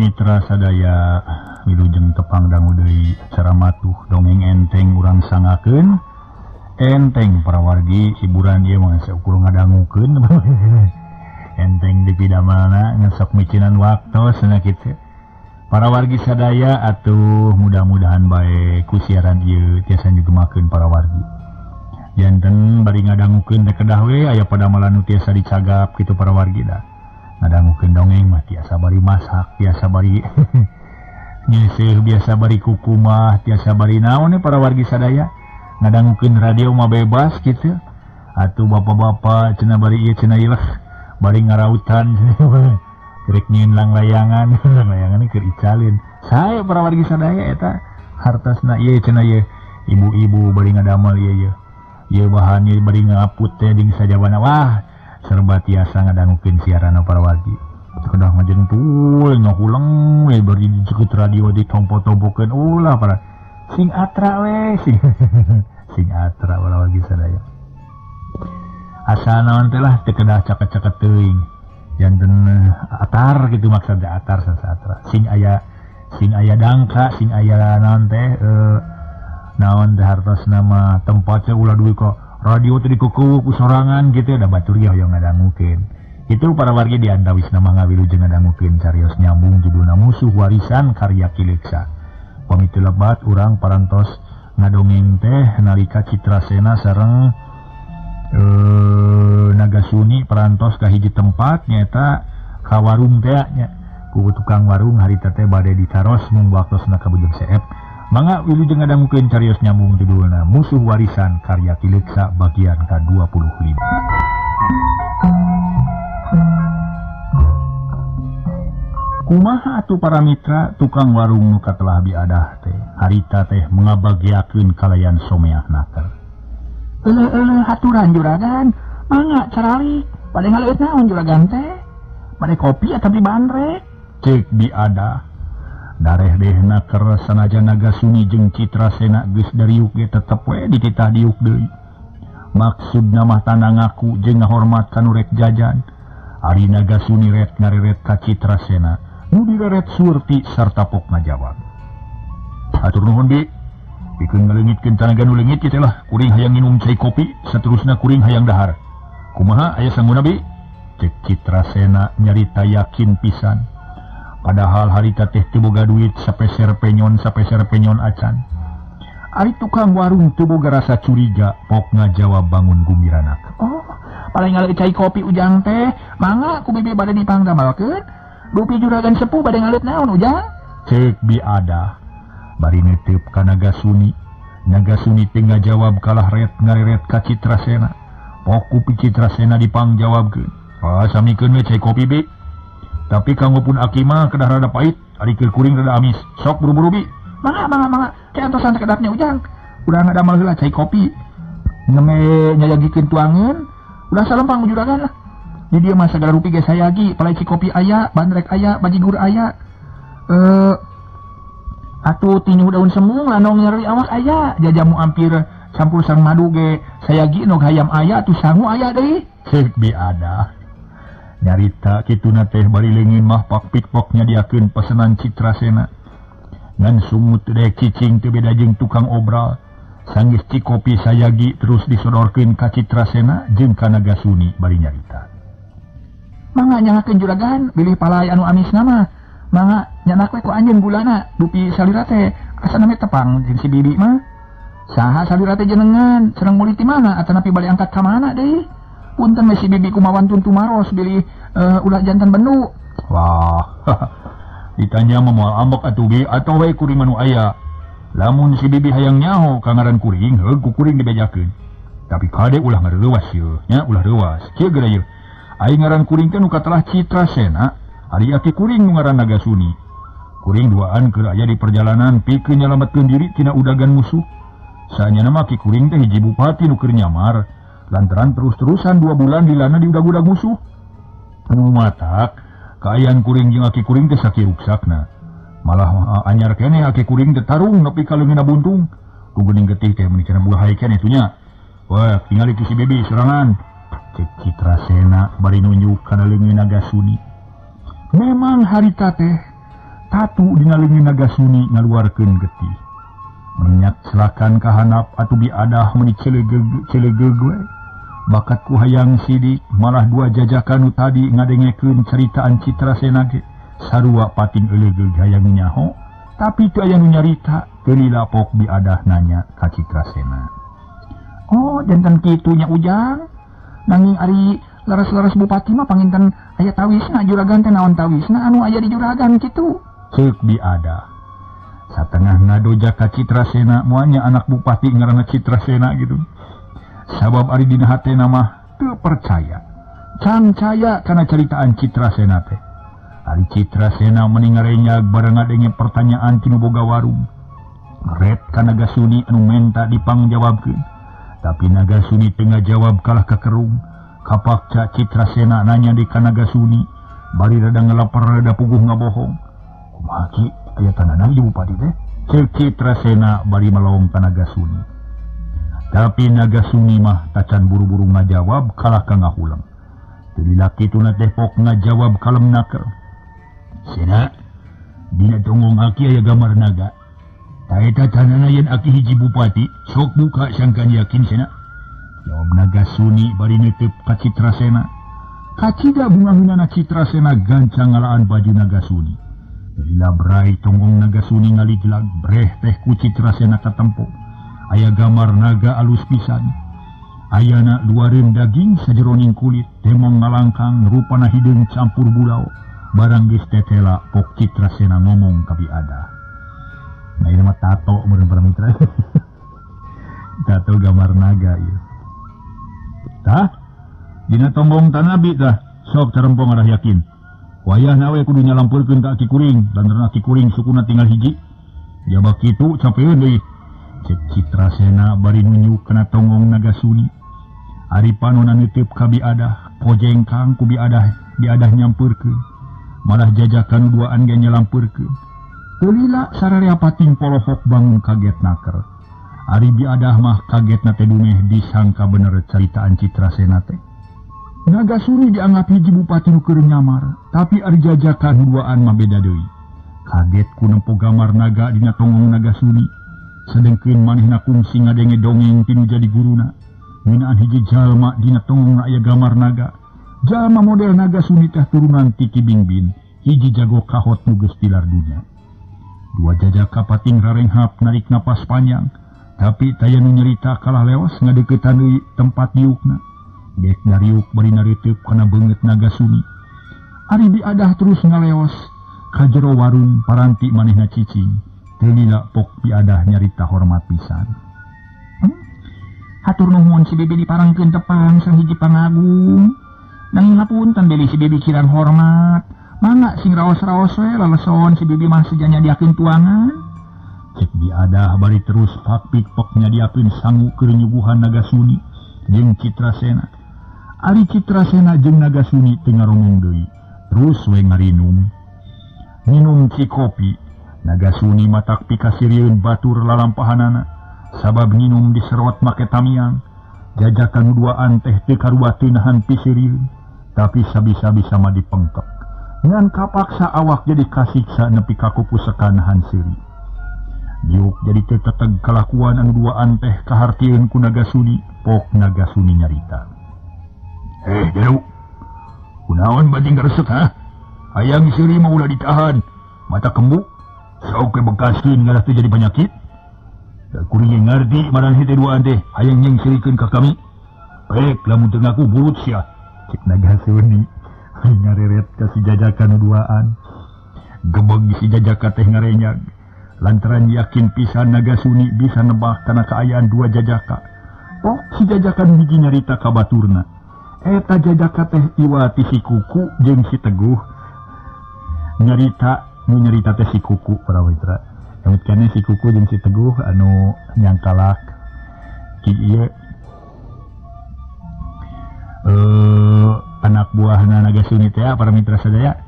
Mitra sadaya wilujeng tepang dangu deui acara matuh dongeng enteng urang sangakeun enteng para wargi hiburan ieu mah saukur ngadangukeun enteng di pidamana ngesok micinan waktos cenah kitu. Para wargi sadaya atuh mudah-mudahan bae ku siaran ieu tiasa nyugemakeun para wargi. Janten bari ngadangukeun teh kedah we aya padamalan nu tiasa dicagap kitu para wargi da. Ngadangukeun dongeng mah tiasa bari masak, tiasa bari nyeuseih, biasa bari kukumah, tiasa bari naon para wargi sadaya. Ngadangukeun radio mah bebas kitu. Atuh bapak-bapak cenah bari ieu cenah ieu lah bari ngarautan rek nyieun langlayangan, langlayangan keur icalin. Sae para wargi sadaya eta hartasna ieu cenah ieu ibu-ibu bari ngadamel ieu ieu. Ieu bahan ieu bari ngaput teh jeung sajabana wah serba tiasa ngadangukeun siaran para wargi. Kedah ngajentul ngakuleng we bari dicekut radio ditompo-tompokeun ulah para sing atra we sing sing atra para wargi sadaya. Asa naon teh lah teu kedah caket-caket teuing. Janten atar gitu maksudna atar sasatra. Sing aya dangka, sing aya naon teh naon teh hartosna mah tempatnya ulah duit kok radio teh dikukuh ku sorangan gitu da batur ge hoyong ngadangukeun. Itu para wargi di antawisna mah ngawilujeng ngadangukeun carios nyambung judulna Musuh Warisan karya Ki Leuksa. Pamit lebat urang parantos ngadongeng teh nalika Citrasena sareng Nagasuni parantos ka hiji tempat nyaeta ka warung teh nya. Ku tukang warung harita teh bade ditaros mung waktosna kabujeng seep. Mangga wilujeng ngadangukeun carios nyambung judulna Musuh Warisan karya Ki Leuksa bagian ka-25. Kumaha atuh para mitra tukang warung nu katelah biadah teh harita teh mengabagiakeun kalayan someah naker. Euleuh-euleuh haturan juragan, mangga caralik, bade ngaleueut naon juragan teh? Bade kopi atawa bandrek? Ceuk biadah. Dareh dehna keur sanajan Nagasuni jeung Citrasena geus dariuk ge tetep we dititah diuk deui. Maksudna mah tanda ngaku jeung ngahormat ka nu rek jajan. Ari Nagasuni ret ngareret ka Citrasena, nu direret surti sarta pok ngajawab. Hatur nuhun bi, pikeun ngaleungitkeun tanaga nu leungit kitu lah, kuring hayang nginum cai kopi, saterusna kuring hayang dahar. Kumaha aya sangguna bi? Cek Citrasena nyarita yakin pisan. Padahal harita teh teu boga duit sapeser penyon acan. Ari tukang warung teu boga rasa curiga, pok ngajawab bangun gumbiranak. Oh, paling ngaleut cai kopi ujang teh, mangga ku bibi bade dipangdamelkeun. Dupi juragan sepuh bade ngaleut naon ujang? Ceuk biadah. Bari neteup ka Nagasuni. Nagasuni teh ngajawab kalah ret ngareret ka Citrasena. Pok ku Citrasena dipangjawabkeun. Ah, samikeun we cai kopi bi. Tapi kanggo pun aki mah kedah rada pahit, ari keur kuring rada amis. Sok buru-buru bi. Mangga mangga mangga, kayak antosan sakedapnya ujang. Udah ngadamel heula cai kopi. Neme nyayagikeun tuangeun, udah salempang juragan lah. Di dieu mah sagala rupi ge sayagi, palai kopi aya, bandrek aya, bajigur aya. Atuh tinyuh daun sembung lanong nyeri awak aya, jajamu ampir campur sareng madu ge sayagi nog hayam aya atuh sangu aya deui. Ceuk biadah. Nyarita kituna teh bari leungin mah pak pikpok nyadiakeun pesenan Citrasena. Ngan sungut dek cicing teu beda jeung tukang obral. Sanggeus cikopi sayagi terus disodorkeun ka Citrasena jeung ka Nagasuni bari nyarita. Mangga nyangakeun juragan, bilih palai anu amisna mah. Mangga nyanak we ku anjeun gulana, dupi salira teh asana meh tepang jeung si bibi mah. Saha salira teh jenengan, sareng murid ti mana atanapi bali angkat ka mana deui? Punten we si bibi kumawan tumaros bilih ulah jantan bendu. Wah, ditanya mah moal ambek atuh bi atau we kuring manu aya. Lamun si bibi hayang nyaho ka ngaran kuring, heug ku kuring dibejakeun. Tapi kade ulah ngareuwas ieu, nya ulah reuwas. Kieu geura ieu. Ai ngaran kuring teh nu katelah Citrasena, ari aki kuring nu ngaran Nagasuni. Kuring duaan keur aya di perjalanan pikeun nyalametkeun diri tina udagan musuh. Saanyana mah aki kuring teh hiji bupati nu keur nyamar. Lantaran terus-terusan 2 bulan dilana di udag-udag musuh. Nu matak kaayaan kuring jeung aki kuring teh sakieu ruksakna. Malah anyar keneh aki kuring teh tarung nepi ka leungeunna buntung. Ku geuning getih teh meuni cenah buah keneh atuh nya. Wah, tingali ku si bibi serangan. Cek Citrasena bari nunjuk kana leungeun Nagasuni. Memang harita teh Tatu dina leungeun Nagasuni ngaluarkeun getih. Minyak celakan kahanap atuh biadah meuni celegeug we. Bakat ku hayang sidik malah dua jajakan nu tadi ngadengekeun caritaan Citrasena ge sarua pating eulegeug hayang nyaho, tapi teu aya nu nyarita teu lila pok biadah nanya ka Citrasena. Oh, jantan kitu nya Ujang. Nanging ari leres-leres bupati mah panginten aya tawisna juragan teh naon tawisna anu aya di juragan kitu. Ceuk biadah. Satengah ngadoja ka Citrasena moalnya anak bupati ngaranna Citrasena gitu. Sabab ari dina hatena mah teu percaya. Can caya kana caritaan Citrasena teh. Ari Citrasena meni ngarenyag bareng ngadenge pertanyaan ti nu boga warung. Ret ka Nagasuni anu menta dipangjawabkeun. Tapi Nagasuni teu ngajawab kalah kakerung. Kapakca Citrasena nanya di ka Nagasuni, bari rada ngelaper rada puguh ngabohong. Kumaha ki aya tanana ieu bupati teh? Ceuk Citrasena bari melong ka Nagasuni. Tapi Nagasuni mah tacan buru-buru ngajawab kalah ka ngahuleng. Teu lila kituna teh pok ngajawab kalem naker. Sena, dina tonggong aki aya gambar naga. Ta eta tanana yen aki hiji bupati, sok buka sangkan yakin sena. Jawab Nagasuni bari neuteub ka Citrasena. Kacida bungaheunana Citrasena gancang ngalaan baju Nagasuni. Lila brai tonggong Nagasuni ngaliglag breh teh ku Citrasena katempo. Aya gambar naga alus pisan. Ayana luareun daging sajeroning kulit, temong ngalangkang rupana hideung campur bulau. Barang geus tetela pok Citrasena ngomong ka biadah. Nah ieu mah tato meureun para mitra. Tato gambar naga ieu. Tah dina tonggong tanabi tah sok carempong arah yakin. Wayahna we kudu nyalampurkeun ka aki kuring, lantaran aki kuring sukuna tinggal hiji. Jabak kitu capeun deui. Cek Citrasena bari nunjuk kana tonggong Nagasuni. Ari panona neuteub ka biadah, kojengkang ku biadah, biadah nyampeurkeun. Malah jajakan duaan ge nyalampurkeun. Teu lila sararea pating polohok bangun kaget naker. Ari biadah mah kagetna teh dumeh disangka bener caritaan Citrasena teh. Nagasuni dianggap hiji bupati nu keur nyamar, tapi ari jajakan duaan mah beda deui. Kaget ku nempo gambar naga dina tonggong Nagasuni. Sedengkeun manehna kungsi ngadenge dongeng tinu jadi guruna. Ngeunaan hiji jalma dina tonggongna aya gambar naga. Jalma model Nagasuni teh turunan ti Ki Bingbin, hiji jago kahot nu geus tilar dunya. Dua jajaka pating rarenghap narik napas panjang, tapi taya nu nyerita kalah leos ngadeuketan deui tempat diukna. Gek dariuk bari nareuteub kana beungeut Nagasuni. Ari biadah terus ngaleos ka jero warung paranti manehna cicing. Teu lila pok biadah nyarita hormat pisan. Hatur nuhun si bibi diparangkeun tepang sareng hiji pangagung. Nanging hapunten bilih si bibi kirang hormat. Mangga sing raos-raos we laleson si bibi mah seja nyadiakeun tuangan. Cek biadah bari terus pakpik pok nyadiakeun sangu keur nyuguhan Nagasuni jeung Citrasena. Ari Citrasena jeung Nagasuni teu ngaromong deui, terus we ngarinum. Minum cikopi, Nagasuni matak pikasirieun batur lalampahanana, sabab nginum diserot make tamiang. Jajakan duaan teh teu karua teu nahan pisirieun, tapi sabisa-bisa mah dipengkep. Ngan kapaksa awak jadi kasiksa nepi ka kupusekan nahan seuri. Diuk jadi teu teteg kalakuan anu duaan teh kahartieun ku Nagasuni, pok Nagasuni nyarita. Deru. Kunaon bating garesek ha? Hayang seuri mah ulah ditahan. Mata kembu, sok we bekaskeun ngalah teh jadi penyakit. Da kuring ngarti maraneh teh duaan teh hayang nyengserikeun ka kami. Rek lamun teu ngaku burut sia. Cek Nagasuni ngareret ka si jajakan duaan. Gebeg si jajaka teh ngarenyag. Lantaran yakin pisan Nagasuni bisa nebak kana kaayaan dua jajaka. Pok si jajakan hiji nyarita ka baturna. Eta jajaka teh iwati si Kuku jeung si Teguh. Nyarita nu nyarita teh si Kuku para mitra. Emut keneh si Kuku jeung si Teguh anu nyangkalak ki ieu anak buahna Nagasuni teh para mitra sadaya.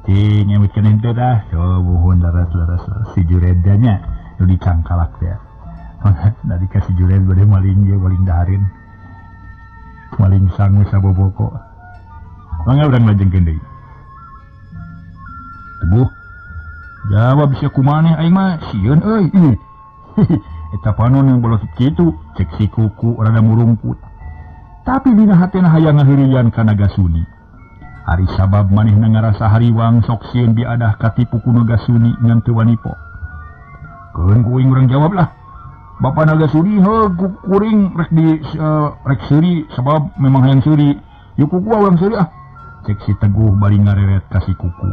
Cing emut keneh teh tah. Oh buhun laras-laras si juredanya nu dicangkalak teh. Nah dikasih jured bade maling ieu maling dahareun. Maling sangu saboboko. Mangga urang lajengkeun deui. Teguh. Jawab sia kumaneh aing mah sieun euy. Eta panon yang bolos kitu cek si kuku rada murungkut. Tapi dina hatena hayang ngaheureuyan ka Nagasuni. Ari sabab manehna ngarasa hariwang sok sieun biadah katipu ku Nagasuni ngan teu wani po. Keun ku uing urang jawab lah. Bapak Nagasuni heuh kuring rek di rek seuri sabab memang hayang seuri. Yuk kuku urang seuri ah. Cek si Teguh bari ngareret ka si kuku.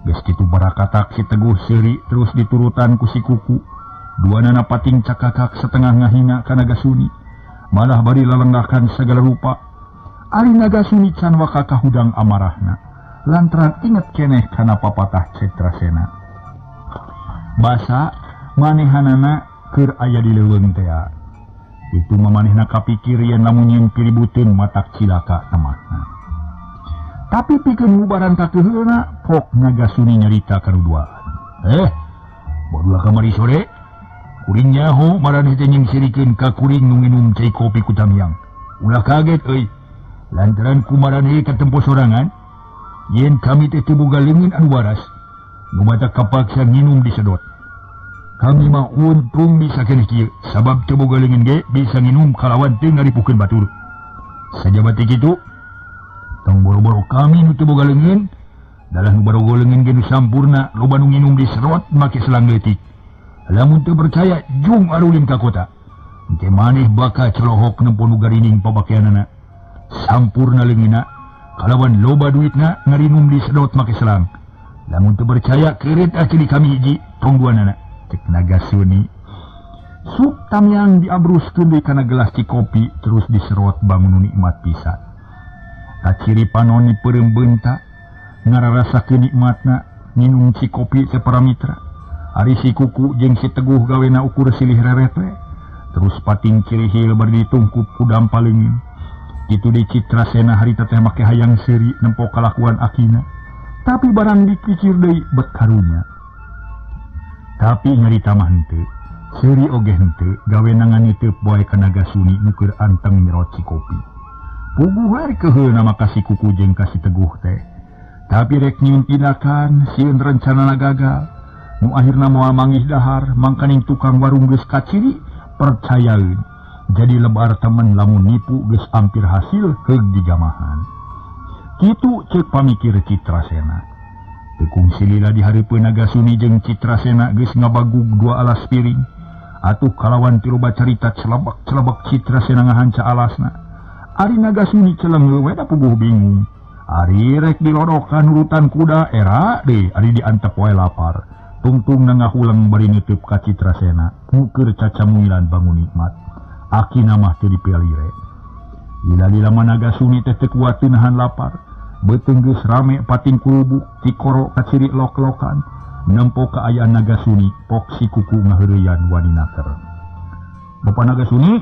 Geus kitu barakatak si Teguh seuri terus diturutan ku si kuku. Duanana pating cakakak setengah ngahina ka Nagasuni. Malah bari lalenggakan segala rupa. Ari Nagasuni can waka kahudang amarahna. Lantaran inget keneh kana papatah Citrasena. Basa manehanana keur aya di leuweung tea. Itu mamanehna kapikir yen lamun nyeun piributeun matak cilaka temahna. Tapi pikeun ngubaran kakeuheuna pok Nagasuni nyarita ka nu duaan. Barulah kamari sore kuring nyaho maraneh teh nyingserikeun ka kuring nu nginum cai kopi ku Tamiang. Ulah kaget euy. Lantaran ku maraneh katempo sorangan yen kami teh teu boga leungeun anu waras, nu matak kapaksa nginum disedot. Kami mah untung bisa keneh kieu sabab teu boga leungeun ge bisa nginum kalawan teu ngaripukeun batur. Sajaba teh kitu tong boro-boro kami nu teu boga leungeun, dalah nu barogo leungeun ge nu sampurna loba nu nginum diserot make selang leutik. Lamun teu percaya jung arulin ka kota. Engke maneh bakal celohok nempo nu garining pabakeanana. Sampurna leungeunna kalawan loba duitna ngarinum disedot make selang. Lamun teu percaya keureut akili kami hiji tong duanana. Cek Nagasuni. Sup Tamiang diabruskeun deui kana gelas cikopi terus diserot bangun nu nikmat pisan. Kaciri panoni peureum beunta ngararasakeun nikmatna nginum cikopi teh para mitra. Ari si kuku jeung si Teguh gawena ukur silih reret we. Terus pating cirihil bari ditungkup ku dampaleungin. Kitu di Citrasena harita teh make hayang seuri nempo kalakuan akina. Tapi barang dipikir deui bet karunya. Tapi nyarita mah henteu. Seuri oge henteu gawena nganiteup bae ka Nagasuni nu keur anteng nyerot cikopi. Puguh we keuheulna mah ka si kuku jeung ka si Teguh teh. Tapi rek nyieun tindakan sieun rencanana gagal. Nu akhirna moal manggih dahar mangkaning tukang warung geus kaciri percayaeun. Jadi lebar temen lamun nipu geus hampir hasil heug digamahan. Kitu ceuk pamikir Citrasena. Teu kungsi lila di hareupeun Nagasuni jeung Citrasena geus ngabagug dua alas piring. Atuh kalawan ti loba carita celebak-celebak Citrasena ngahanca alasna. Ari Nagasuni celeng we da puguh bingung. Ari rek dilorokan nurutan kuda era deui ari diantep wae lapar. Tungtung ngahuleng bari nitip ka Citrasena nu keur cacamuilan bangun nikmat. Akina mah teu dipilire. Lila-lila mah Nagasuni teh teu kuat nahan lapar. Beuteung geus rame pating kulubuk tikoro kaciri lok-lokan. Nempo kaayaan Nagasuni pok si kuku ngaheureyan wani naker. Bapak Nagasuni,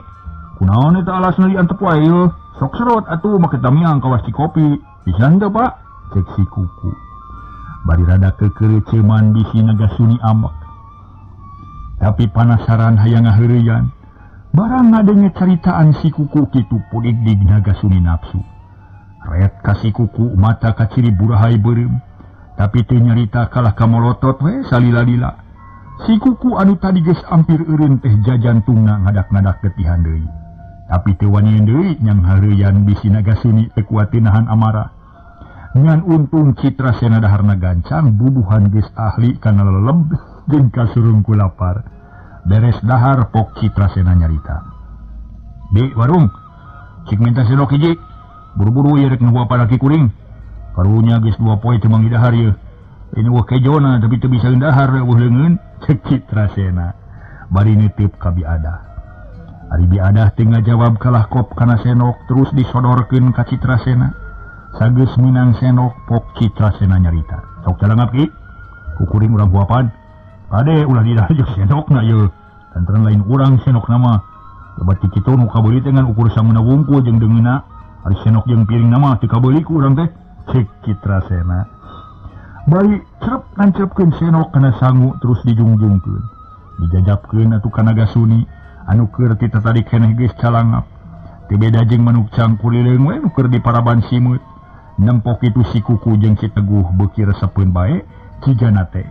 kunaon eta alasna diantep wae yeuh? Sok serot atuh make Tamiang kawas cikopi. Bisa henteu Pak? Cek si kuku. Bari rada kekereceman bisi Nagasuni ambek. Tapi panasaran hayang ngaheureyan. Barang ngadenge caritaan si kuku kitu pudig-dig Nagasuni nafsu. Ret ka si kuku mata kaciri burahai beureum. Tapi teu nyarita kalah kamolotot we salila-lila. Si kuku anu tadi geus ampir eureun teh jajantungna ngadak-ngadak getihan deui. Tapi teu wanian deui nyang hareyan bisi Nagasuni teu kuat nahan amarah. Ngan untung Citrasena daharna gancang bubuhan geus ahli kana leleb jeung kasurung ku lapar. Beres dahar pok Citrasena nyarita. Di warung cik minta senok hiji. Buru-buru ieu rek nguapan aki kuring. Karunya geus dua poe teu manggih dahar ieu. Ini wah kejona tapi teu bisa dahar eueuh leungeun cek Citrasena. Bari nitip ka biadah. Ari biadah teu ngajawab kalah kop kana senok terus disodorkeun ka Citrasena. Sageus minang senok pok Citrasena nyarita. Sok calangap ki. Kukuring urang huapan. Kade ulah didahar jeung senokna ieu. Lantaran lain urang senokna mah. Lebat ti kitu nu kabeuli teh ngan ukur sanguna wungkul jeung deungeunna. Ari senok jeung piringna mah teu kabeuli ku urang teh. Cek Citrasena. Bari cerep nancepkeun senok kana sangu terus dijungjungkeun. Dijajapkeun atuh ka Nagasuni anu keur ti tatadi keneh geus calangap. Teu beda jeung manuk cangkulileung we nu keur diparaban simeut. Nempo kitu si kuku jeung si Teguh beuki resepeun bae cigana teh.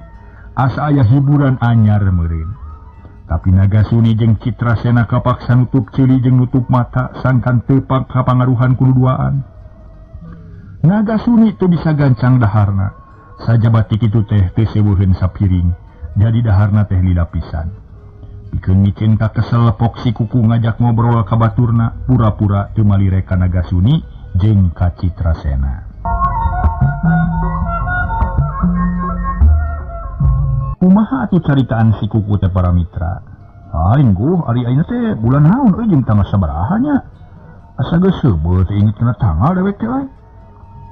Asa aya hiburan anyar meureun. Tapi Nagasuni jeung Citrasena kapaksa nutup ceuli jeung nutup mata sangkan teu kapangaruhan ku duaan. Nagasuni teu bisa gancang daharna. Sajabati kitu teh teu seweuheun sapiring. Jadi daharna teh lila pisan. Pikeun micen ka kesel pok si kuku ngajak ngobrol ka baturna, pura-pura teu malire ka Nagasuni jeung ka Citrasena. Kumaha atuh caritaan si kuku teh para mitra? Aing guh ari ayeuna teh bulan naon euy jeung tanggal sabaraha nya? Asa geus seubeul teh inget kana tanggal dewek teh euy.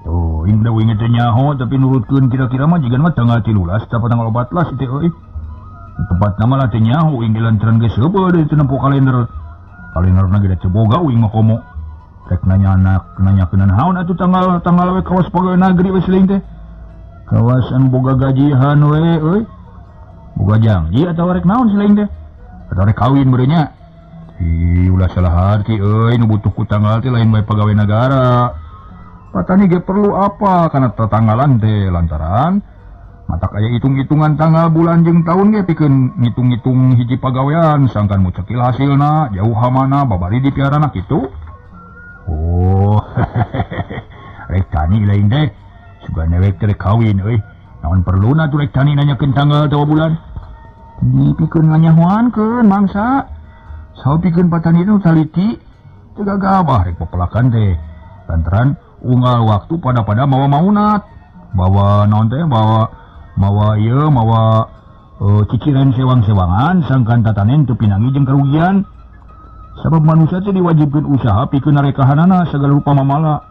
Tuh, inget deui inget teh nyaho tapi nurutkeun kira-kira mah jiga mah tanggal 13 atawa tanggal 14 teh euy. Tepat nama lah teh nyaho uing lantaran geus seubeul deui teu nempo kalender. Kalenderna ge teu boga uing mah komo. Rek nanya anak nanyakeun naon atuh tanggal we kawas pegawai negeri we siling teh. Kawasan boga gajihan we euy. Boga janji atau rek naon siling teh? Atau rek kawin meureun nya? Ih, ulah salah harti euy, nu butuh ku tanggal teh lain bae pegawai negara. Patani ge perlu apa kana tetanggalan teh lantaran matak aya hitung-hitungan tanggal bulan jeung tahun ge pikeun ngitung-ngitung hiji pagawean sangkan mu cekil hasilna jauh hamana babari dipiarana kitu. Oh, rek tani lain teh sugan dewek teh kawin euy. Naon perluna tuh rek tani nanyakeun tanggal atawa bulan? Dipikeun nganyahoankeun mangsa. Saha pikeun patani nu taliti teu gagabah rek pepelakan teh. Lantaran unggal waktu pada-pada mawa maunat, bawa naon teh mawa ieu mawa cicilan sewang-sewangan sangkan tatanen teu pinangi jeung karugian. Sabab manusia teh diwajibkeun usaha pikeun narekahanana sagala rupa mamala.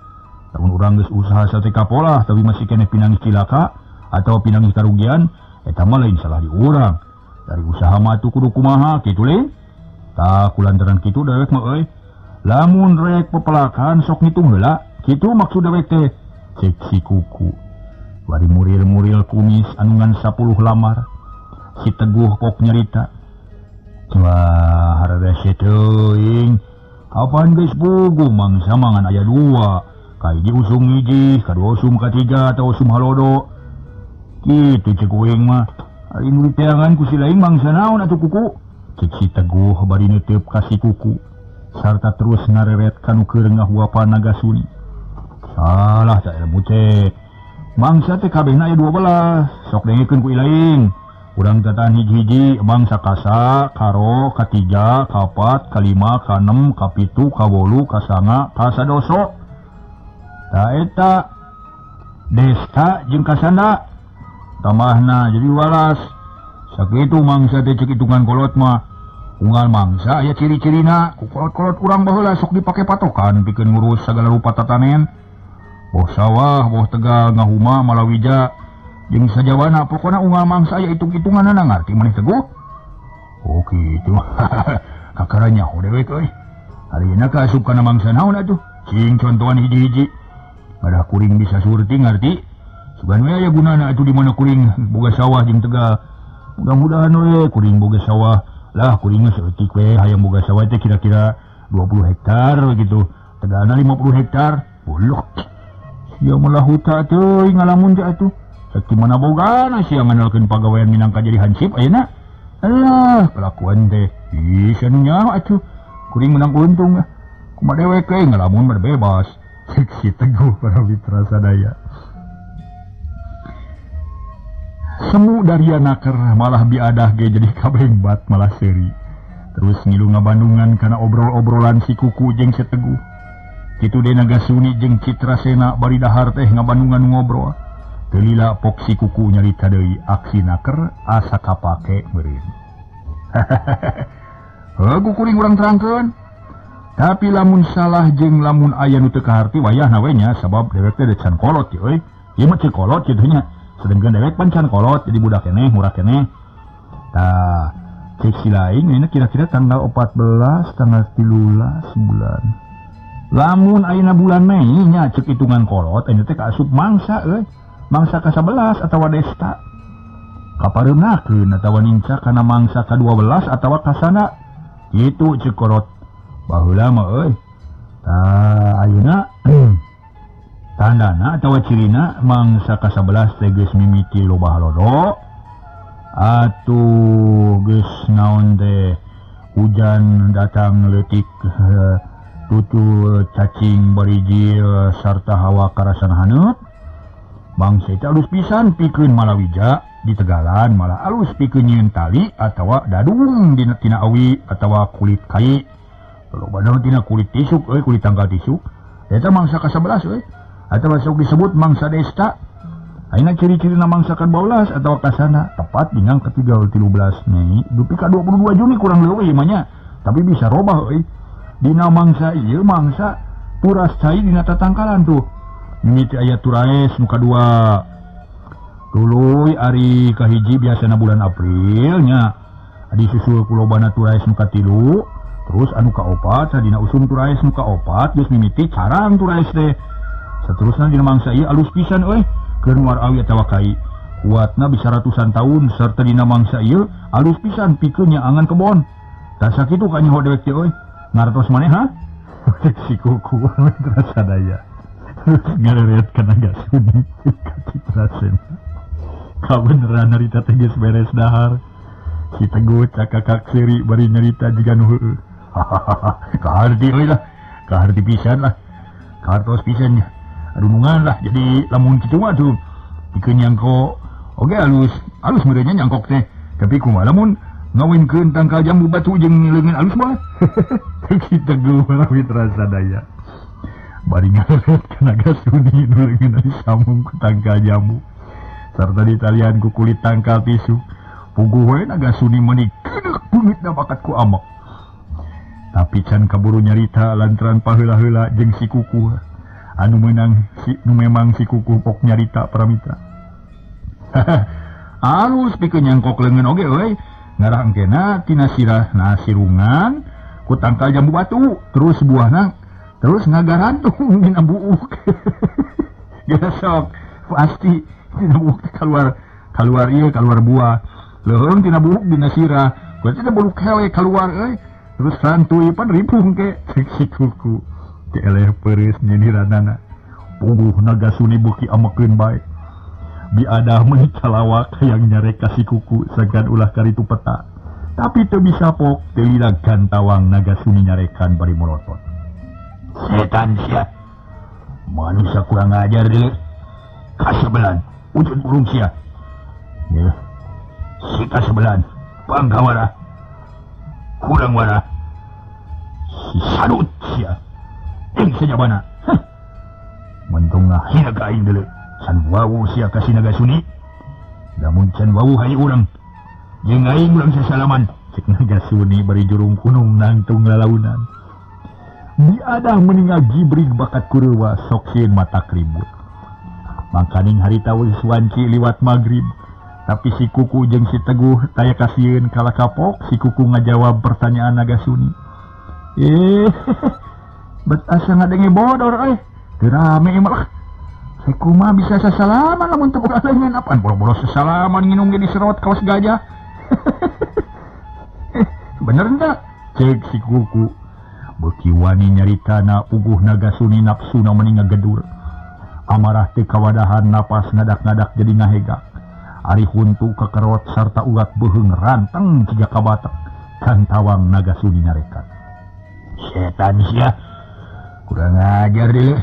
Lamun urang geus usaha sateka polah tapi masih keneh pinangi cilaka atau pinangi karugian, eta mah lain salah di urang. Dari usaha mah atuh kudu kumaha kitu le. Tah kulantaran kitu dewek mah euy. Lamun rek pepelakan sok ngitung heula, kitu maksud dewek teh. Cek si kuku. Bari muril-muril kumis anu ngan 10 lamar. Si Teguh pok nyarita. Wah, hararese teuing. Kapan geus bugu mangsa mangan aya dua. Kahiji usum hiji, kadua usum katiga atau usum halodo. Kitu cek uing mah. Ari nu diteangan ku si lain mangsa naon atuh kuku? Cek si Teguh bari neuteub ka si kuku. Sarta terus ngareret ka nu keur ngahuapan Nagasuni. Salah tak ilmu teh. Mangsa teh kabehna aya 12. Sok dengekeun ku ilaing. Urang tatan hiji-hiji mangsa kasa, karo, katiga, kapat, kalima, kanem, kapitu, kawolu, kasanga, kasadoso. Ta eta desta jeung kasanda tambahna jadi walas. Sakitu mangsa teh cek hitungan kolot mah. Unggal mangsa aya ciri-cirina ku kolot-kolot urang baheula sok dipake patokan pikeun ngurus sagala rupa tatanen. Boh sawah, boh tegal, ngahuma, malawija jeung sajawana pokona unggal mangsa aya hitung-hitunganna ngarti maneh Teguh. Oh kitu. Kakara nyaho dewek euy. Harina kaasup kana mangsa naon atuh? Cing contohan hiji-hiji. Madah kuring bisa surti ngarti. Sugan we aya gunana atuh di mana kuring boga sawah jeung tegal. Mudah-mudahan we kuring boga sawah. Lah kuring mah saeutik we hayang boga sawah teh kira-kira 20 hektar gitu. Tegalna 50 hektar. Boluh. Sia malah huta teuing ngalamun teh atuh. Sakitu mana bogana sia ngandalkeun pagawean minangka jadi hansip ayeuna. Alah, kelakuan teh. Ih, sia nu nyaho atuh. Kuring menang untung ah. Kumaha dewek we ngalamun mah bebas. Cek si Teguh para mitra sadaya. Semu daria naker malah biadah ge jadi kabengbat malah seuri. Terus ngilu ngabandungan kana obrol-obrolan si kuku jeung si Teguh. Kitu deui Nagasuni jeung Citrasena bari dahar teh ngabandungan ngobrol. Teu lila pok si kuku nyarita deui aksi naker asa kapake meureun. Heuh kuring urang terangkeun. Tapi lamun salah jeung lamun aya nu teu kaharti wayahna we nya sabab dewek teh can kolot euy. Ieu mah ceu kolot kitu nya. Sedengkeun dewek pan can kolot jadi budak keneh murah keneh. Tah cek si lain ini kira-kira tanggal 14 tanggal 13 bulan. Lamun ayeuna bulan Mei nya cek hitungan kolot ayeuna teh kaasup mangsa euy. Mangsa ka-11 atawa desta. Kapareunakeun atawa nincak kana mangsa ka-12 atawa kasana. Kitu cek kolot. Baheula mah euy. Tah ayeuna tandana atawa cirina mangsa ka-11 teh geus mimiti loba halodo. Atuh geus naon teh hujan datang leutik tutul cacing barijil sarta hawa karasan haneut. Mangsa teh alus pisan pikeun malawija di tegalan malah alus pikeun nyieun tali atawa dadung dina tina awi atawa kulit kai. Lobana tina kulit tisuk euy, kulit tangkal tisuk. Eta mangsa ka-11 euy. Atawa sok disebut mangsa desta. Ayeuna ciri-cirina mangsa ka-12 atawa kasana tepat dina ke-13 Mei dupi ka 22 Juni kurang leuwih mah nya. Tapi bisa robah euy. Dina mangsa ieu mangsa turas cai dina tatangkalan tuh. Mimiti aya turaes nu kadua. Tuluy ari kahiji biasana bulan April nya. Disusul ku lobana turaes nu katilu. Terus anu kaopat sadina usum turaes nu kaopat geus mimiti carang turaes teh. Saterusna dina mangsa ieu alus pisan euy keur nuar awi atawa kai. Kuatna bisa ratusan tahun serta dina mangsa ieu alus pisan pikeun nyaangan kebon. Tah sakitu ka nyaho dewek teh euy. Ngartos maneh ha? Cek si kuku terasa daya. Terus ngareret kana Nagasuni ka Citrasena. Kabeneran harita teh geus beres dahar. Si Teguh cakakak seuri bari nyarita jiga nu heueuh. Kaharti euy lah. Kaharti pisan lah. Kahartos pisan nya. Runungan lah jadi lamun kitu mah tuh pikeun nyangko oge alus alus meureunnya nyangkok teh. Tapi kumaha lamun ngawinkeun tangkal jambu batu jeung leungeun alus mah. Si Teguh Mitra sadaya. Bari ngareret ka Nagasuni nu leungeun disambung ku tangkal jambu sarta ditalian ku kulit tangkal tisu. Puguh we Nagasuni meuni kedeuk beungeutna bakat ku amek. Tapi can kaburu nyarita lantaran paheula-heula jeung si Kukuh anu meunang si nu memang si Kukuh pok nyarita paramita. Alus pikeun nyangkok leungeun oge euy. Ngarah engkena tina sirah nasirungan ku tangkal jambu batu terus buahna terus ngagarantung dina buuk. Gesok pasti tina buuk keluar keluar ieu keluar buah. Leuheung tina buuk dina sirah berarti teh bulu kewe keluar euy. Terus rantuy pan ripung ke cek si Kuku. Keleh peureuh nyindiranana. Puguh Nagasuni beuki amekeun bae. Biadah meuni calawak hayang nyarek ka si Kuku sagan ulah karitu peta. Tapi teu bisa pok teu lila gantawang Nagasuni nyarekan bari molotot. Setan sia. Manusia kurang ajar deui. Kasebelan ujud burung sia. Ya. Si kasebelan pangkawara. Kurang wara. Si sadut sia. Ing sajabana. Heh. Mentung ngahina ka aing deuleu. Can wawu sia ka si Nagasuni. Lamun can wawu hayu urang. Jeung aing urang sasalaman. Cek Nagasuni bari jurung kunung nangtung lalaunan. Biadah meningal gibrig bakat kurewa sok sieun matak ribut. Mangkaning harita geus wanci liwat magrib. Tapi si Kuku jeung si Teguh taya kasieun kala kapok si Kuku ngajawab pertanyaan Nagasuni. Bet asa ngadenge bodor euy. Teu rame mah. Kumaha bisa sasalaman lamun teu boga leungeun apaan boro-boro sasalaman nginum ge diserot kawas gajah. Bener henteu? Cek si Kuku. Beuki wani nyaritana puguh Nagasuni nafsuna meuni ngagedur. Amarah teu kawadahan napas ngadak-ngadak jadi ngahegak. Ari huntu kekerot sarta urat beuheung ranteng jiga kabatek. Kantawang Nagasuni nyarekan. Setan sia. Kurang ajar deuleu.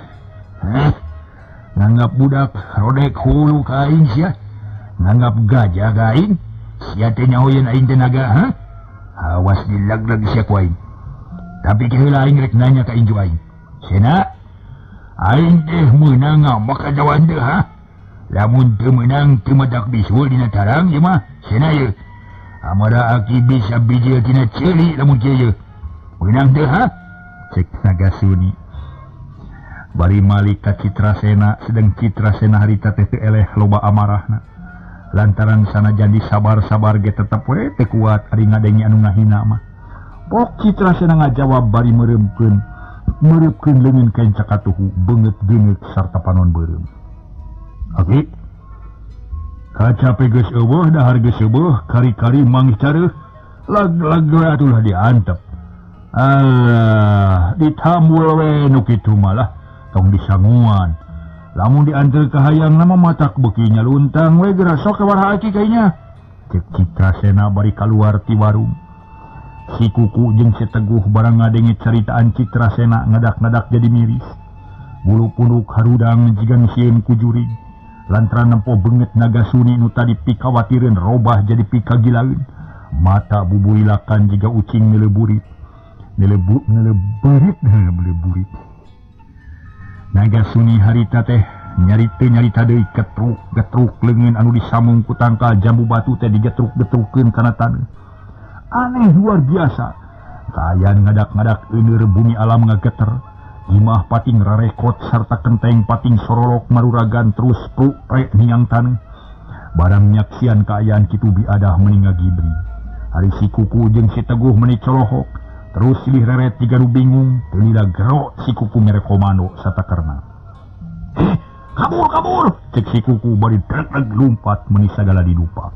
Heh. Nganggap budak rodek hulu ka aing sia. Nganggap gajah ka aing. Sia teh nyahoyeun aing teh naga, ha? Awas dilag-lag sia ku aing. Tapi keheula aing rek nanya ka inju aing. Sena, aing teh meunang ngambek atawa henteu, ha? Lamun teu meunang teu madak bisul dina tarang ieu mah, sena ieu. Amara aki bisa bijil tina ceuli lamun kieu ieu. Meunang teu, ha? Cek Nagasuni. Bari malik ka Citrasena, sedang Citrasena harita teh teu eleh loba amarahna. Lantaran sanajan disabar-sabar ge tetep we teu kuat ari ngadenge anu ngahina mah. Pok Citrasena ngajawab bari meureupkeun leungeun kain cakatuhu beungeut-beungeut sarta panon beureum. Aki kacape geus eueuh dahar geus eueuh kari-kari manggih careuh lag-lag we atulah diantep. Alah ditambul we nu kitu malah tong disanguan. Lamun dianteur ka hayang mah matak beuki nyaluntang we geura sok ka warha aki kainya. Cek Citrasena bari kaluar ti warung. Si Kuku jeung si Teguh barang ngadenge caritaan Citrasena ngadak-ngadak jadi miris. Bulu punduk harudang jiga nu sieun ku jurig. Lantaran nempo beungeut Nagasuni nu tadi pikawatireun robah jadi pikagilaeun. Mata buburilakan jiga ucing neleburit. Neleburit. Nagasuni harita teh nyarita deui getruk-getruk leungeun anu disamung ku tangkal jambu batu teh digetruk-getrukeun kana taneuh. Aneh luar biasa. Kaayaan ngadak-ngadak euneur bumi alam ngageter. Imah pating rarekot sarta kenteng pating sorolok maruragan terus pruk prek niang taneuh. Barang nyaksian kaayaan kitu biadah meni ngagibri. Ari si Kuku jeung si Teguh meni colohok. Terus silih reret jiga nu bingung, teu lila gero si Kuku mere komando satakerna. Kabur kabur, cek si Kuku bari deg lumpat meni sagala didupak.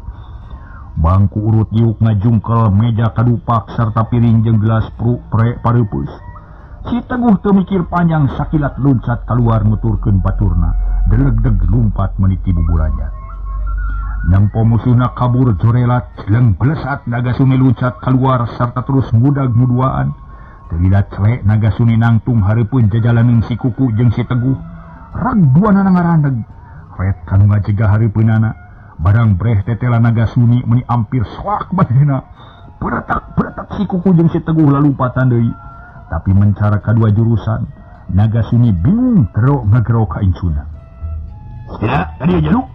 Bangku urut diuk ngajungkel meja kadupak sarta piring jeung gelas pruk prek pareupeus. Si Teguh teu mikir panjang sakilat luncat kaluar nuturkeun baturna, deleg-deg lumpat meni ti buburannya. Nempo musuhna kabur jorelat, jeleng belesat Nagasuni luncat keluar serta terus ngudag nguduaan. Teu lila celek Nagasuni nangtung hareupeun jajalaneun si Kuku jeung si Teguh. Rag duanana ngaraneg, ret kanu ngajegah hareupeunana. Barang breh tetela Nagasuni meni ampir soak manehna. Beretak-beretak si Kuku jeung si Teguh lalumpatan deui. Tapi mencara kadua jurusan, Nagasuni bingung gero ngagero ka incuna. Sia, kadieu jaluk.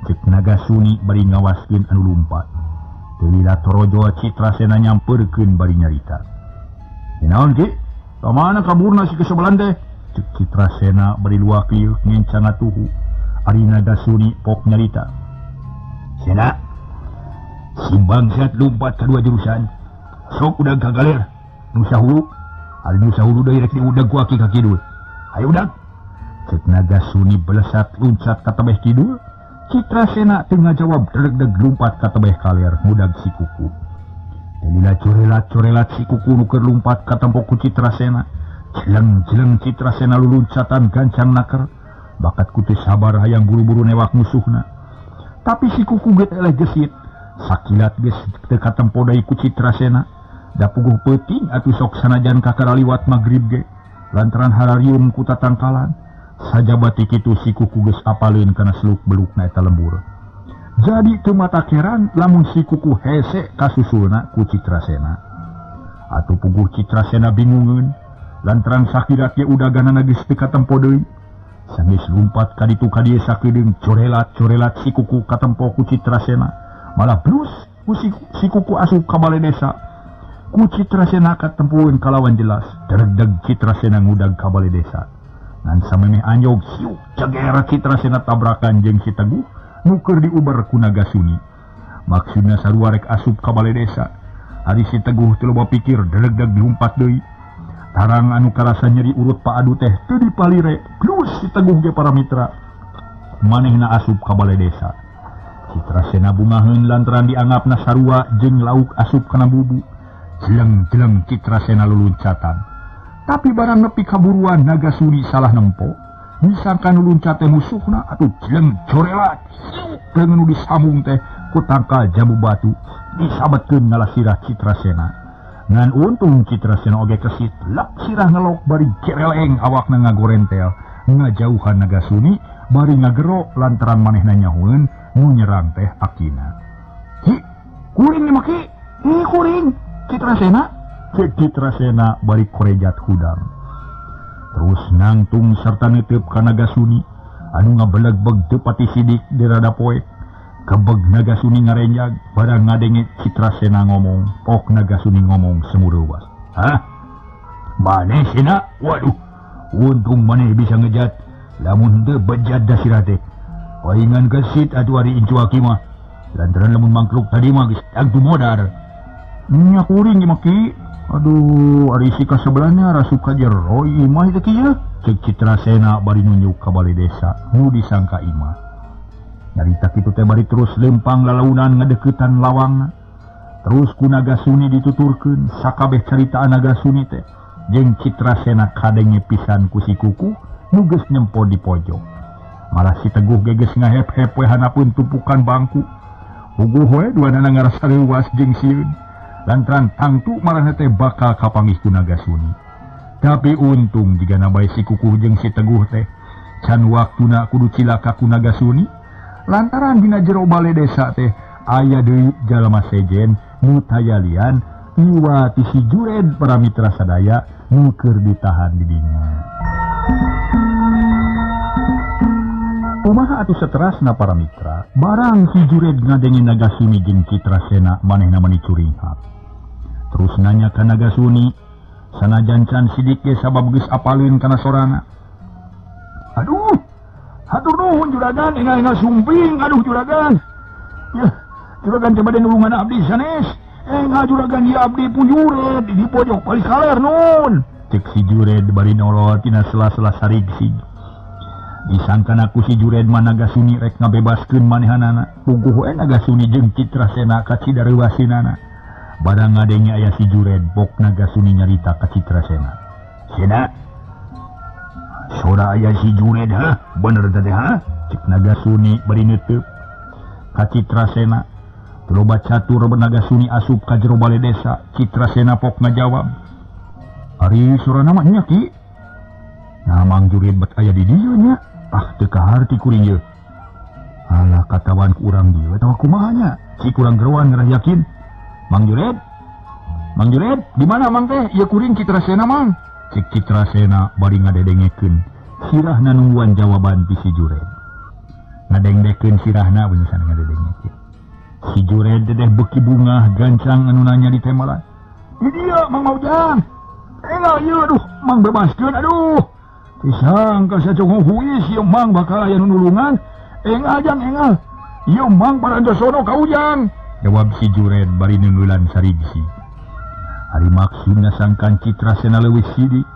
Cek Nagasuni bari ngawaskeun anu lumpat. Teu lila torojo Citrasena nyamperkeun bari nyarita. "Naon Ki? Ka mana kaburna si kesebelan teh?" Cek Citrasena bari luak lieuh ngencang ngatuhu. Ari Nagasuni pok nyarita. "Sena, si bangsat lumpat ka dua jurusan. Sok udag ka galer, nu sahulu. Ari nu sahulu deui rek diudag ku aki ka kidul. Hayu udag." Cek Nagasuni belesat luncat ka tebeh kidul. Citrasena teu ngajawab deg-deg lumpat ka tebeh kaler ngudag si Kuku. Teu lila corelat-corelat si Kuku nu keur lumpat ka tempo ku Citrasena. Jeleng-jeleng Citrasena luluncatan gancang naker. Bakat ku teu sabar hayang buru-buru newak musuhna. Tapi si Kuku geus eleh gesit. Sakilat geus teu katempo deui ku Citrasena. Da puguh peuting atuh sok sanajan kakara liwat magrib ge. Lantaran hararium ku tatangkalan. Sajabati kitu si Kuku geus apaleun kana seluk belukna eta lembur. Jadi teu matakeran lamun si Kuku hese kasusulna ku Citrasena. Atuh puguh Citrasena bingungeun lantaran sakilat ge udaganana geus teu katempo deui. Sanggeus lumpat ka ditu ka dieu sakedeung corelat-corelat si Kuku katempo ku Citrasena. Malah blus ku si Kuku asup ka bale desa. Ku Citrasena katempoeun kalawan jelas. Derdeg Citrasena ngudag ka bale desa. Ngan samemeh anjog siuk ceger Citrasena tabrakan jeung si Teguh nu keur diuber ku Nagasuni. Maksudna sarua rek asup ka bale desa. Ari si Teguh teu loba pikir delegdeg dilumpat deui. Tarang anu karasa nyeri urut paadu teh teu dipalire. Plus si Teguh ge para mitra. Manehna asup ka bale desa. Citrasena bungaheun lantaran dianggapna sarua jeung lauk asup kana bubu. Jeleng-jeleng Citrasena luluncatan. Tapi barang nepi kaburuan Nagasuni salah nempo. Misangka nu luncat teh musuhna atuh jeleng corelat. Siuk leungeun nu disambung teh ku tangkal jambu batu disabetkeun ngalasirah Citrasena. Ngan untung Citrasena oge kesit lep sirah ngelok bari gereleng awakna ngagorentel. Ngajauhan Nagasuni bari ngagero lantaran manehna nyahoeun nu nyerang teh akina. "Hi, kuring mah Ki. Hi kuring Citrasena." Cek Citrasena bari korejat hudang. Terus nangtung serta nitip ka Nagasuni anu ngabelegbeg teu pati sidik di rada poek. Kebeg Nagasuni ngarenjag barang ngadenge Citrasena ngomong, pok Nagasuni ngomong semureuwas. "Hah? Maneh sina? Waduh, untung maneh bisa ngejat. Lamun teu bejat da sirah teh. Paingan gesit atuh ari incu aki mah. Lantaran lamun mangkluk tadi mah geus tangtu modar." "Nya kuring mah Ki. Aduh, ari si kasebelahnya rasup ka jero imah teh kieu." Cek Citrasena bari nunjuk ka bale desa nu disangka imah. Nyarita kitu teh bari terus lempang lalaunan ngadeukeutan lawangna. Terus ku Nagasuni dituturkeun sakabeh caritaan Nagasuni teh jeung Citrasena kadenge pisan ku si Kuku nu geus nyempo di pojok. Malah si Teguh ge geus ngahep-hep we hanapun tumpukan bangku. Puguh we duanana ngarasa leuwas jeung sieun. Lantaran tangtu maranehna teh bakal kapanggih ku Nagasuni. Tapi untung jigana bae si Kukuh jeung si Teguh teh can waktuna kudu cilaka ku Nagasuni. Lantaran dina jero bale desa teh aya deui jalma sejen nu tayalian iwa ti si Jured para mitra sadaya nu keur ditahan di dinya. Kumaha atuh saterasna para mitra, barang si Jured ngadenge Nagasuni jeung Citrasena manehna mani curinghak. Terus nanya ka Nagasuni, sanajan can sidik ge sabab geus apaleun kana sorana. Aduh, hatur nuhun juragan, engal-engal sumping, aduh juragan. Yeuh, juragan teh bade nulungan abdi sanes. Engal juragan ieu abdi pujured di pojok paling kaler nun. Cek si Jured bari nolol tina sela-sela sarigsig. Disangkana ku si Jured mah Nagasuni rek ngabebaskeun manehanana. Puguh we Nagasuni jeung Citrasena kacida reuaseunana. Barang ngadenge aya si Jured, bok Nagasuni nyarita ka Citrasena. Sena, sora aya si Jured hah? Bener teh ha? Cek Nagasuni bari neuteuk ka Citrasena. Loba catur Nagasuni asup ka jero bale desa. Citrasena pok ngajawab, ari sorana mah nya ki. Nah Mang Jured bet aya di dieu nya. Ah teu kaharti kuring ieu. Alah katawan ku urang dieu atawa kumaha nya? Si kurang geroan ngarah yakin. Mang Jured? Mang Jured, di mana Mang teh? Ieu kuring Citrasena Mang. Cek Citrasena bari ngadedengekeun. Sirahna nungguan jawaban ti si Jured. Ngadengdekeun sirahna beuneusan ngadedengekeun. Si Jured dedeh beuki bungah gancang anu nanya di temalan. Di dieu Mang Maujang. Engal ieu aduh Mang bebaskeun aduh. Disangka sacung huis ieu Mang bakal aya nu nulungan. Engal jang engal. Ieu Mang parantosono ka Ujang. Jawab si Jured bari nunggulan sarigsi. Ari maksudna sangkan Citrasena leuwih sidik.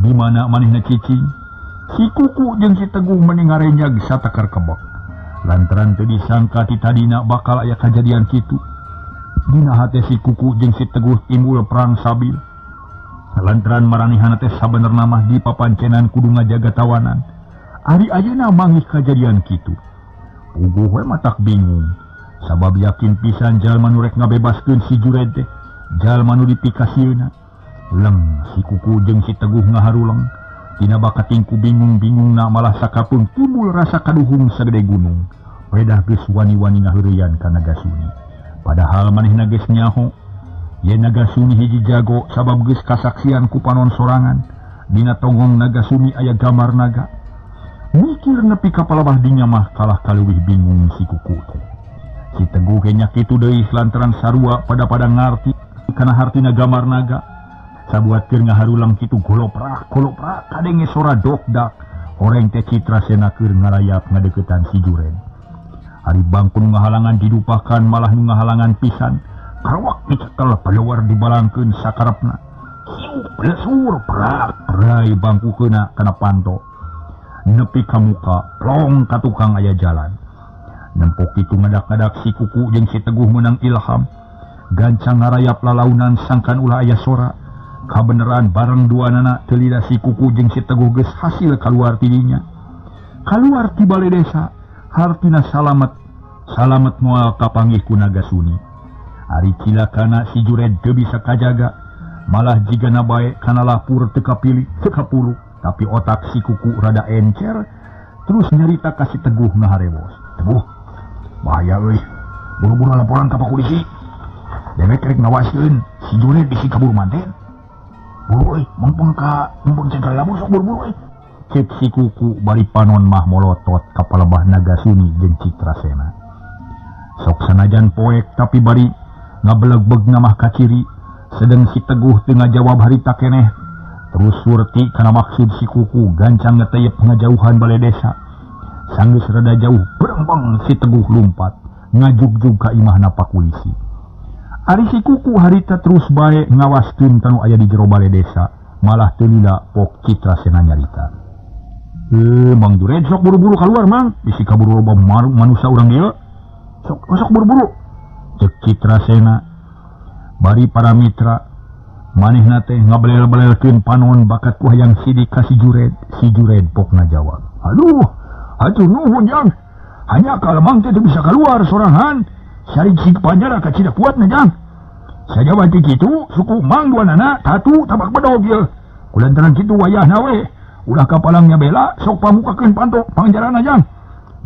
Di mana manehna cicing? Si Kuku jeung si Teguh meni ngarenjag satakar kebek. Lantaran teu disangka ti tadina bakal aya kajadian kitu. Dina hate si Kuku jeung si Teguh timbul perang sabil. Lantaran maranehna teh sabenerna mah di papancenan kudu ngajaga tawanan. Ari ayeuna manggih kajadian kitu. Puguh we matak bingung. Sabab yakin pisan jalma nu rek ngabebaskeun si Jured teh, jalma nu dipikasieuna. Leng si Kuku jeung si Teguh ngaharuleng. Tina bakatingku bingung-bingungna malah sakapeung timbul rasa kaduhung sagede gunung. Pedah geus wani-wani ngaheureyan ka Nagasuni. Padahal manehna geus nyaho yen Nagasuni hiji jago sabab geus kasaksian ku panon sorangan. Dina tonggong Nagasuni aya gambar naga. Mikir nepi ka palabah dinya mah kalah kaleuwih bingung si Kuku teh. Si Teguh ge nya kitu deui lantaran sarua pada-pada ngarti kana hartina gambar naga. Sabuat keur ngaharulang kitu goloprak goloprak kadenge sora dokdak. Horeng teh Citrasena keur ngalayap ngadeukeutan si Jured. Ari bangku nu ngahalangan didupakan malah nu ngahalangan pisan. Karawak dicekel palewar dibalangkeun sakarepna. Hiu blesur prak perai bangku keuna kana panto. Nepi ka muka plong ka tukang aya jalan. Nempok kitu ngadak-ngadak si Kuku jeung si Teguh meunang ilham. Gancang ngarayap lalaunan sangkan ulah aya sora. Kabeneran bareng duanana teu lila si Kuku jeung si Teguh geus hasil kaluar ti dinya. Kaluar ti bale desa, hartina salamet. Salamet moal kapanggih ku Nagasuni. Ari cilakana si Jured teu bisa kajaga, malah jigana bae kana lapur teu kapilih, teu kapuluk. Tapi otak si Kuku rada encer, terus nyarita ka si Teguh ngaharewos. Teguh, bahaya euy. Buru-buru laporan ka polisi. Dewek rek ngawaskeun si Jured bisi kabur manten. Buru euy, mengpeng ka mengpeng cengkal lamun sok buru-buru euy. Cek si Kuku bari panon mah molotot ka palebah Nagasuni jeung Citrasena. Sok sanajan poek tapi bari ngabelegbeg mah kaciri. Sedeng si Teguh teu ngajawab harita keneh. Terus surti kana maksud si Kuku gancang ngeteyep ngajauhan bale desa. Sanggeus rada jauh berembang si Teguh lumpat ngajugjug ka imahna pakulisi. Ari si Kuku harita terus bae ngawaskeun kanu aya di jero bale desa, malah teu lila pok Citrasena nyarita. Mang Jured sok buru-buru keluar Mang, bisi kaburu loba manusia urang dieu. Sok sok buru-buru. Cek Citrasena bari para mitra manehna teh ngabelel-belelkeun panon bakat ku hayang sidik ka si Jured. Si Jured pok ngajawab. Aduh, hatur nuhun jang. Hanya kalau Mang teh bisa keluar sorangan. Sarig sig panjara kacida kuat na jang. Sajaba ti kitu suku mang duanana tatu tabak bedog ieu. Kulantaran kitu wayahna we. Ulah kapalangnya bela sok pamukakeun panto pangjarana jang.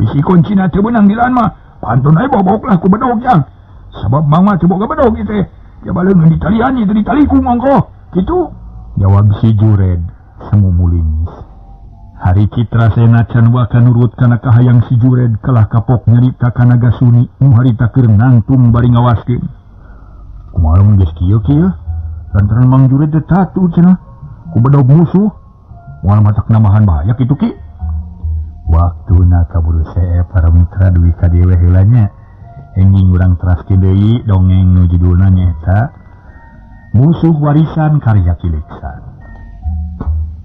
Bisi kuncina teu beunang dilaan mah pantona bobok lah ku bedog jang. Sabab mang mah teu boga bedog ieu teh. Jaba leungeun ditalian ieu teh ditalikung ongkoh. Kitu jawab si Jured semu mulingis. Hari Citra Sena can waka nurut kana kahayang si Jured kalah kapok nyarita kana Gasuni nu harita keur nangtung bari ngawaskeun. Kumaha mun geus kieu kieu? Lantaran Mang Jured teh tatu cenah ku bedog musuh. Moal matak namahan bahaya kitu ki. Waktuna kaburu seep para mitra duwi ka dieu we heula nya. Enjing urang teraskeun deui dongeng nu judulna nyaeta Musuh Warisan Karya Ki Leksa.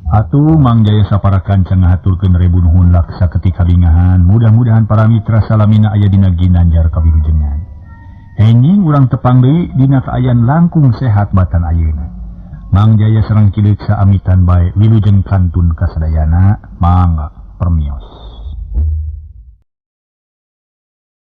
Atuh Mang Jaya sapara kanca ngahaturkeun rebu nuhun laksa ketika bingahan. Mudah-mudahan para mitra salamina aya dina ginanjar kawilujengan. Enjing urang tepang deui dina kaayaan langkung sehat batan ayeuna. Mang Jaya sareng Ki Leksa amitan bae wilujeng kantun kasadayana. Mangga permios.